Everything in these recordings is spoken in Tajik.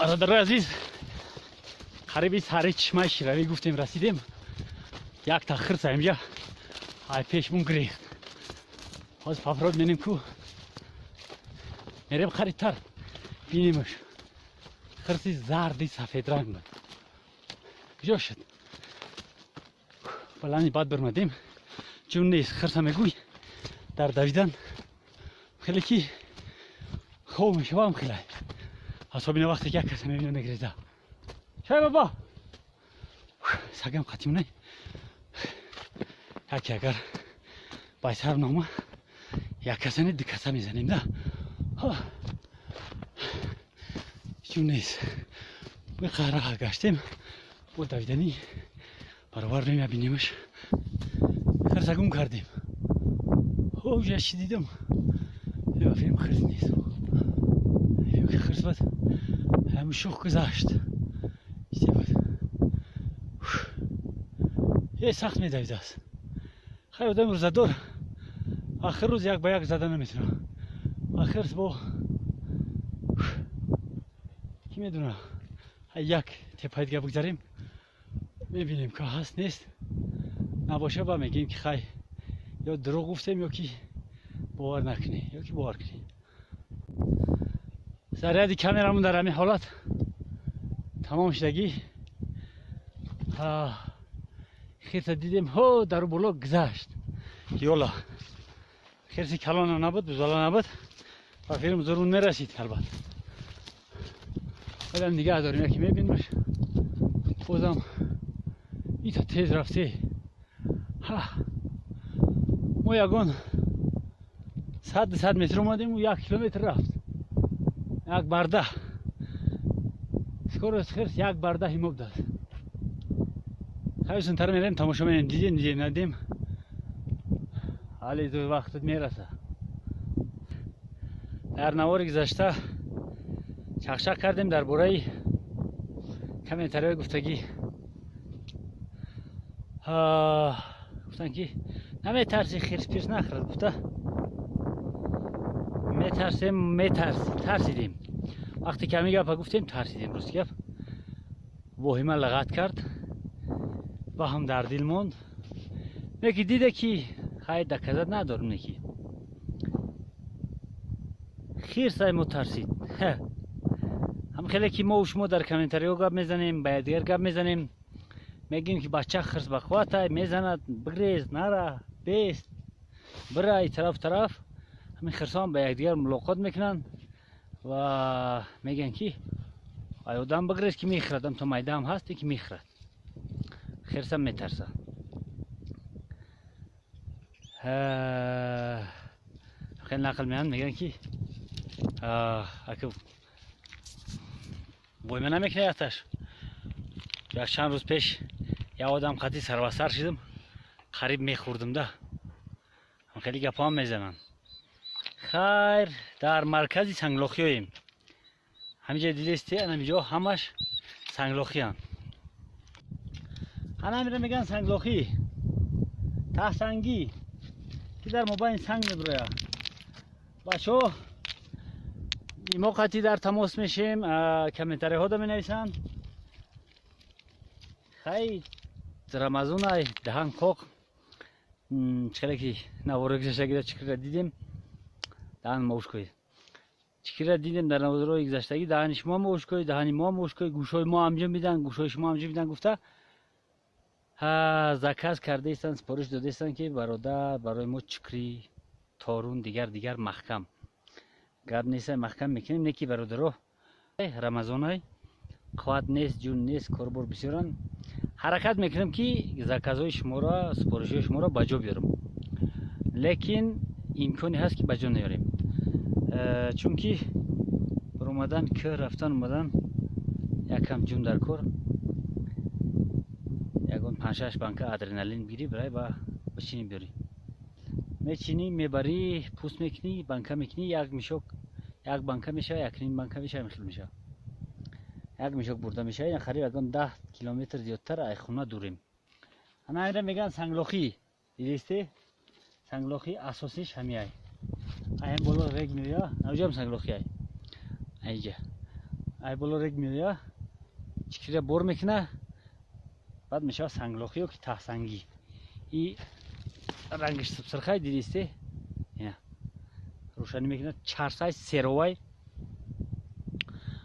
Бародарои азиз, қариби сари чишмаи Ширавӣ гуфтем, расидем. Якта хирса инҷа ай пешмон гирехт. Ҳозир пафрод менем ку, мерем қарибтар бинемаш. Хирси зарди сафедранг буд. Куҷо шуд? Балани баъд бирмадем, чун нест. Хирса мегӯй, дар давидан хеле ки хоб мешавам, хеле асобина вақте ки як каса мебина, мегиреза. Шай баба, сагам қатимна яке агар байсар нома, як касани ду каса мезанем да. Чун нест, биқара гаштем, бо давиданӣ баробар мебинемаш. Хирса гум кардем. Уже чӣ дидам, филм хирс нест. Хирс бад ҳамин шух гузашт. Буд, е сахт медавидааст. Хай, одами рӯзадор ахир рӯз як ба як зада наметавонад. Ахирс бо кӣ медона. Як теппаи дига бигзарем, мебинем ки ҳаст, нест. Набоша, ба мегӯем ки хай, ё дурӯғ гуфтем, ё ки бовар накунӣ, ё ки бовар кунӣ. Заряди камерамон дар ҳамин ҳолат тамом шудагӣ. Хирса дидем, ҳо, дару боло гузашт. Ёла, хирси калона набуд, бузала набуд ва филм зурун мерасид албатта. Вале нигаҳ дорем, яке мебинмаш. Бозам ита тез рафте. Мо ягон 100-200 метр омадем, 1 километр рафт. Як барда скорость хирс, як барда ҳимоб дад. Хайсунтар мерем, тамошо менем. Дидем, дидем, надидем, ҳали зуд вақтат мераса. Дар навори гузашта чақчақ кардем дар бораи комментариҳои гуфтагӣ. Гуфтанд ки наметарси, хирс пирс нахӯрад гуфта. Метарсем, тарсидем. Вақте ки ҳамин гапа гуфтем, тарсидем. Рости гап, воҳима лағат кард, ваҳм дар дил монд. Неки диде ки хай, доказать надорем, неки хирсай мо тарсид. Ҳам хеле ки мо шумо дар комментариҳо гап мезанем, ба якдигар гап мезанем, мегӯем ки бача хирс бақувватай, мезанад, бигрез, нара, бест, бира и тараф тараф. Ҳамин хирсоам ба якдигар мулоқот мекунанд ва мегӯянд ки ай одам бигрез, ки мехӯрад. Ам то майдаам ҳасте, ки мехӯрад, хирсам метарсад. Хеле нақл меянд, мегӯянд ки ака бойма намекунад яташ. Як чанд рӯз пеш як одам қатъи сарвасар шидам, қариб мехӯрдам да. Хеле гапҳоам мезананд. Хайр, дар маркази санглохиёем. Ҳаминҷа дидести, ҳаминҷо ҳамаш санглохиянд. Ҳана ҳамира мегӯянд санглохӣ, таҳсангӣ, ки дар мобайни санг мебирояд. Бачаҳо, мо қатъи дар тамос мешем, комментариҳо да менависанд. Хай, Рамазонай, даҳан қоқ. Чӣ ки навори гузаштагида чикира дидем, даҳан мо ушкоед. Чикира дидем дар наворои гузаштагӣ, даҳани шумо мо ушкоед, даҳани мо мо ушкоед, гӯшҳои мо ҳамҷо мидан, гӯшҳои шумо ҳамҷо мидан гуфта, заказ кардаистанд, супориш додаистанд, ки бародар, барои мо чикри торун, дигар дигар маҳкам. Гап неста, маҳкам мекунем, не ки бародаро, Рамазонай, қувват нест, ҷун нест, корбор бисёранд. Ҳаракат мекунем, ки заказҳои шуморо, супоришҳои шуморо ба ҷо биёрем, лекин имконе ҳаст, ки ба ҷо наёрем, чунки баромадан, кӯҳ рафтан, омадан якам ҷун дар кор. Ягон панҷшаш банка адреналин бигирӣ, бирай ба бичинӣ, биёрӣ, мечинӣ, мебарӣ, пӯст мекунӣ, банка мекунӣ. Як мешок як банка мешава, якним банка мешава, михел мешава, як мешок бурда мешава. Қариб ягон 10 километр зиёдтар ай хона дурем. Ана ира мегӯянд санглохӣ. Дидисте, санглохӣ асосиш ҳамиай. Айн боло рег меоя, аҷам санглохи ай. Айҷа Ай боло рег меоя, чикрира бор мекуна, баъд мешава санглохӣ ё ки таҳсангӣ. И рангаш субсирхай дидисте, ина рӯшанӣ мекунад, чарсай серовай.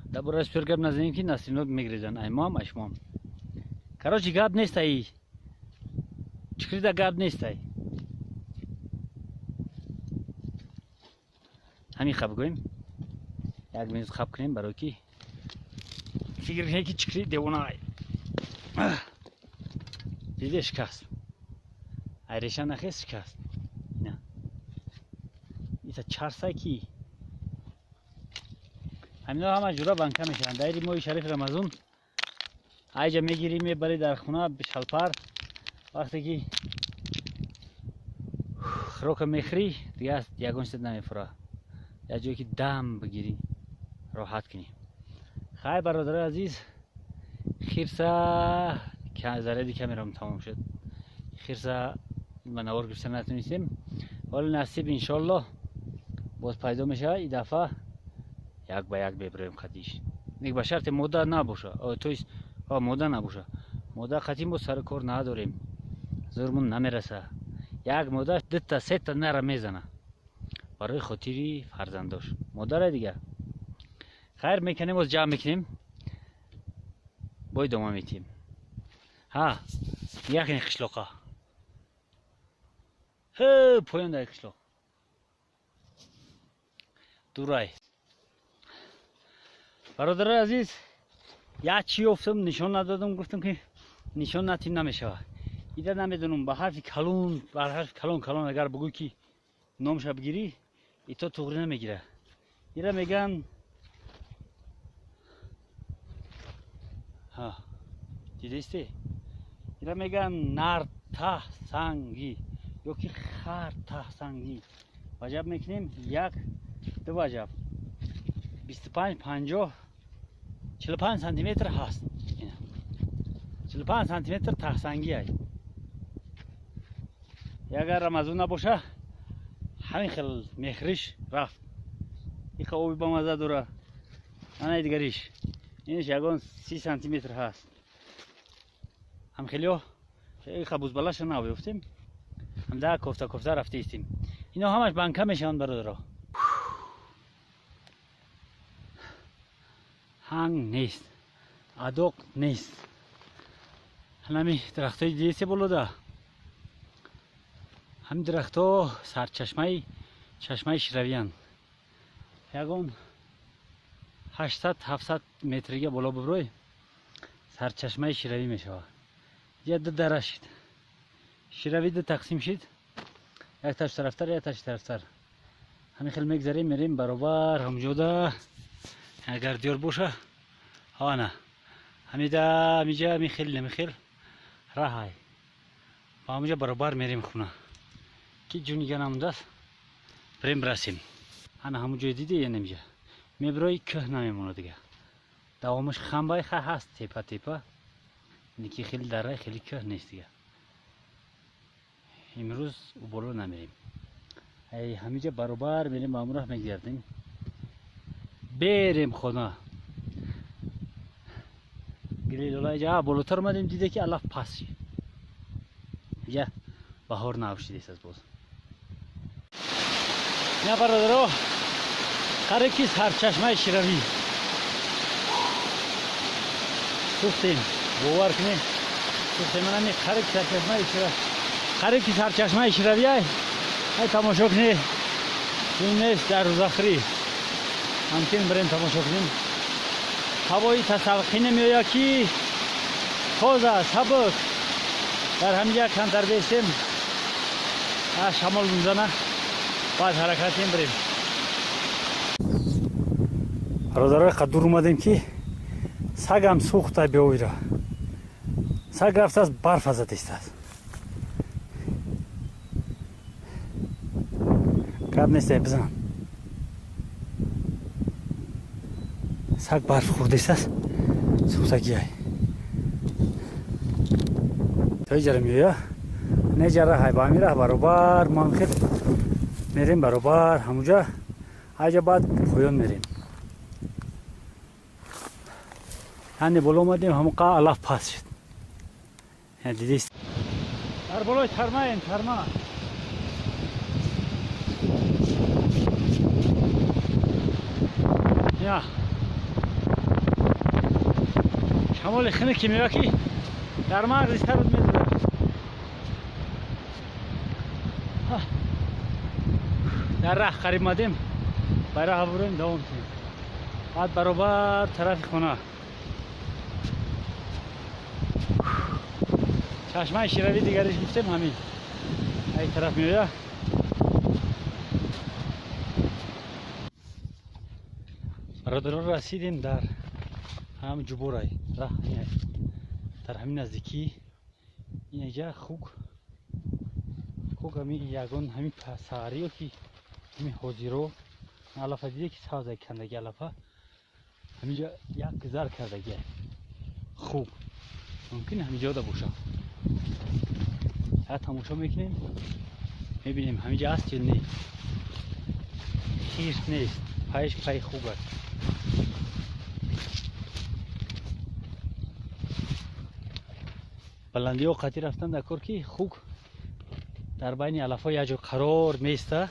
Дар бораи супер гап назанем, ки насибнок мегирезанд, аймоам айшмоам. Короче, гап нест, ай чикрида гап нест, ай ҳамин хаб гӯем, як минут хаб кунем, барои ки фикр кунем, ки чикри девона ай. Диде, шикаст, ай реша нахест, шикаст. Ина ита чарсай, ки ҳамино ҳама ҷура банка мешаванд. Дар моҳи шарифи Рамазон айҷа мегирӣ, мебарӣ дар хона шалпар, вақте ки хӯрока мехӯрӣ, дига ягон чиз намефура, як ҷое ки дам бигирӣ, роҳат кунӣ. Хай, бародарои азиз, хирса заряди камерам тамом шуд, хирса ба навор гирифта натонистем. Ҳоли насиб, иншоаллоҳ, боз пайдо мешавад. И дафъа як ба як бебироем қадиш, нек ба шарте мода набоша, то есть мода набоша. Мода қатъи мо сари кор надорем, зӯрмон намераса. Як мода дута сета нара мезана барои хотири фарзандош модара. Дига хайр, мекунем, боз ҷамъ мекунем, бо идома метиҳем. Ҳа, яхни қишлоқа ҳе, поён дар қишлоқ дурай. Бародарои азиз, як чӣ ёфтам, нишон надодам, гуфтам, ки нишон натим намешавад. Ида намедонам, ба ҳарфи калон, ба ҳарфи калон калон агар бугӯй, ки номша бигирӣ, ито туғри намегира. Ира меган, ҳа, дидисте, ира меган нартаҳсангӣ ё ки хартаҳсангӣ. Ваҷаб мекунем, як ду ваҷаб, 25, 50, 45 сантиметр ҳаст, 45 сантиметр таҳсангӣ ай. Агар Рамазон набоша, ҳамин хел мехриш рафт. Иқа оби бамаза дора. Ана дигариш, инш ягон 30 сантиметр ҳаст. Ҳамхелиё иқа бузбалаша нав ёфтем, ҳамда кофта кофта рафта истем. Ино ҳамаш банка мешаванд, бародаро. Ҳанг нест, адоқ нест. Ҳанами дарахтои дидесе болода, ҳамин дарахтҳо сарчашмаи чашмаи ширавиянд. Ягон 800, 700 метрига боло биброй, сарчашмаи ширавӣ мешавад. Я ду дара шид, ширавӣ ду тақсим шид, якташ тарафтар, якташ тарафтар. Ҳамин хел мегзарем, мерем баробар ҳамҷода, агар диёр боша. Ана ҳамида, ҳамиҷа, ҳамин хел, ҳамин хел раҳай, ба ҳамуҷа баробар мерем хона, ки ҷунига намондааст, бирем расем. Ана ҳамун ҷое диди, янамиҷа мебирои, кӯҳ намемонад дига, давомаш хамбай ха ҳаст, тепа тепа, ки хеле дара, хеле кӯҳ нест дига. Имрӯз у боло намерем, ҳамиҷа баробар мерем, ба ҳамун раҳ мегардем, берем хона. Гилилолаҷа болотар омадем, диде, ки алаф паст шид, я баҳор нав шидест аз боз. На, бародаро, қариб ки сарчашмаи ширавӣ сӯхтем, бовар кунед, сӯхтем. Манами қариб сарчашмаи шира, қариб ки сарчашмаи ширавӣ ай. Ай, тамошо кунед, ин нест дар рӯзахрӣ, ҳамкин бирем, тамошо кунем. Ҳавои тасалқӣ намеояд, ки тоза, сабук. Дар ҳамин камтар бестем, шамол мезана, баъд ҳаракатем, бирем. Бародарои, қад дур омадем, ки сагам сӯхта биёира. Саг рафтааст, барфа задистааст. Гап несте, бизан, саг барф хӯрдистааст, сӯхтагиай. То иҷара меоя, неҷара ҳай, ба ҳамин раҳ баробар мо хел мерем, баробар ҳамуҷа, айҷа баъд поён мерем. Ҳане боло омадем, ҳамон қа алаф паст шуд. Дидист. Дар болои тармаем, тарма. Я. Шамоли хунуки меояд ки дар мағзи сарат мезанад. Дар раҳ қариб омадем, ба раҳ бурем, давом кунем. Баъд баробар тарафи хона. Чашмаи ширавӣ дигариш гуфтем ҳамин. Ай тараф меояд. Бародарон расидем дар ҳам ҷуборай. Раҳ дар ҳамин наздикӣ инҷа хук хук ҳамин ягон ҳамин саҳариё ки ҳамин ҳозиро алафа диде ки сабзай кандаги алафа ҳаминҷа як гузар кардаги хук мумкин ҳаминҷода бошад. Я тамошо мекунем, мебинем ҳаминҷа аст ё не. Хирс нест, пайш пай хук аст. Баландиҳо қатъӣ рафтан дар кор ки хук дар байни алафҳо як ҷо қарор меиста,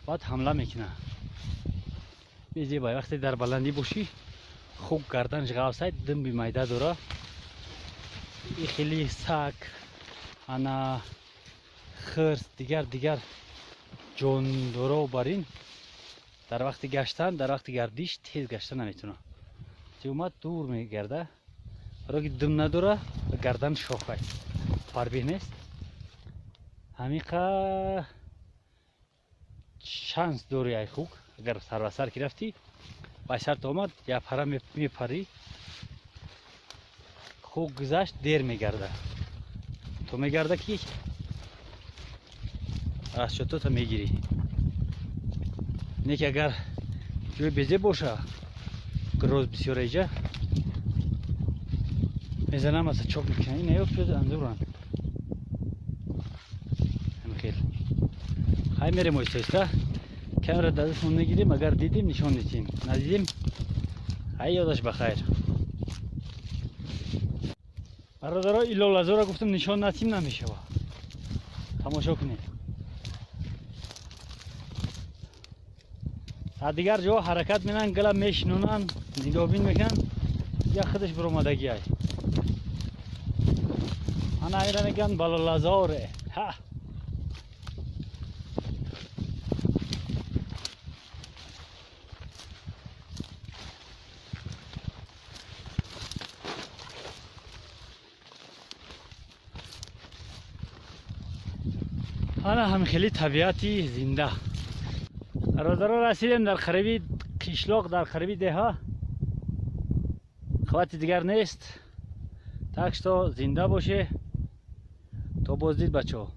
баъд ҳамла мекунад. Мезебай вақте дар баландӣ бошӣ хук гарданаш ғафсай, думби майда дора. И хеле саг, ана хирс, дигар дигар ҷондоро бар ин дар вақти гаштан, дар вақти гардиш тез гашта наметавонад. Ти омад дур мегарда, барои ки дум надора ва гардан шохай, фарбеҳ нест. Ҳамиқа шанс дори ай хук, агар сарбасар ки рафтӣ, ба сарт омад, як пара мепарӣ, хук гузашт, дер мегарда. То мегарда ки расчётота мегирӣ. Не ки агар ҷои безеб боша, гроз бисёр эҷа мезанам, аса чоп мекунам. Ин наёфт шуд андуран. Ҳамин хел. Хай мерем оҳиста оҳиста. Камера дар дастмон мегирем, агар дидем нишон медиҳем. Надидем, ҳай ёдаш ба хайр. Бародаро, илолазора гуфтам нишон натим намешава. Тамошо кунед. Дар дигар ҷо ҳаракат менанд, гала мешинонанд, нигоҳбин мекунанд, я худаш биромадагӣ ай. Ана айра мегӯянд балолазоре. Ҳа. Ана ҳам хеле табиати зинда. Бародаро расидем дар қариби қишлоқ, дар қариби деҳа. Қуввати дигар нест. Так что зинда боше. То боздид бачаҳо.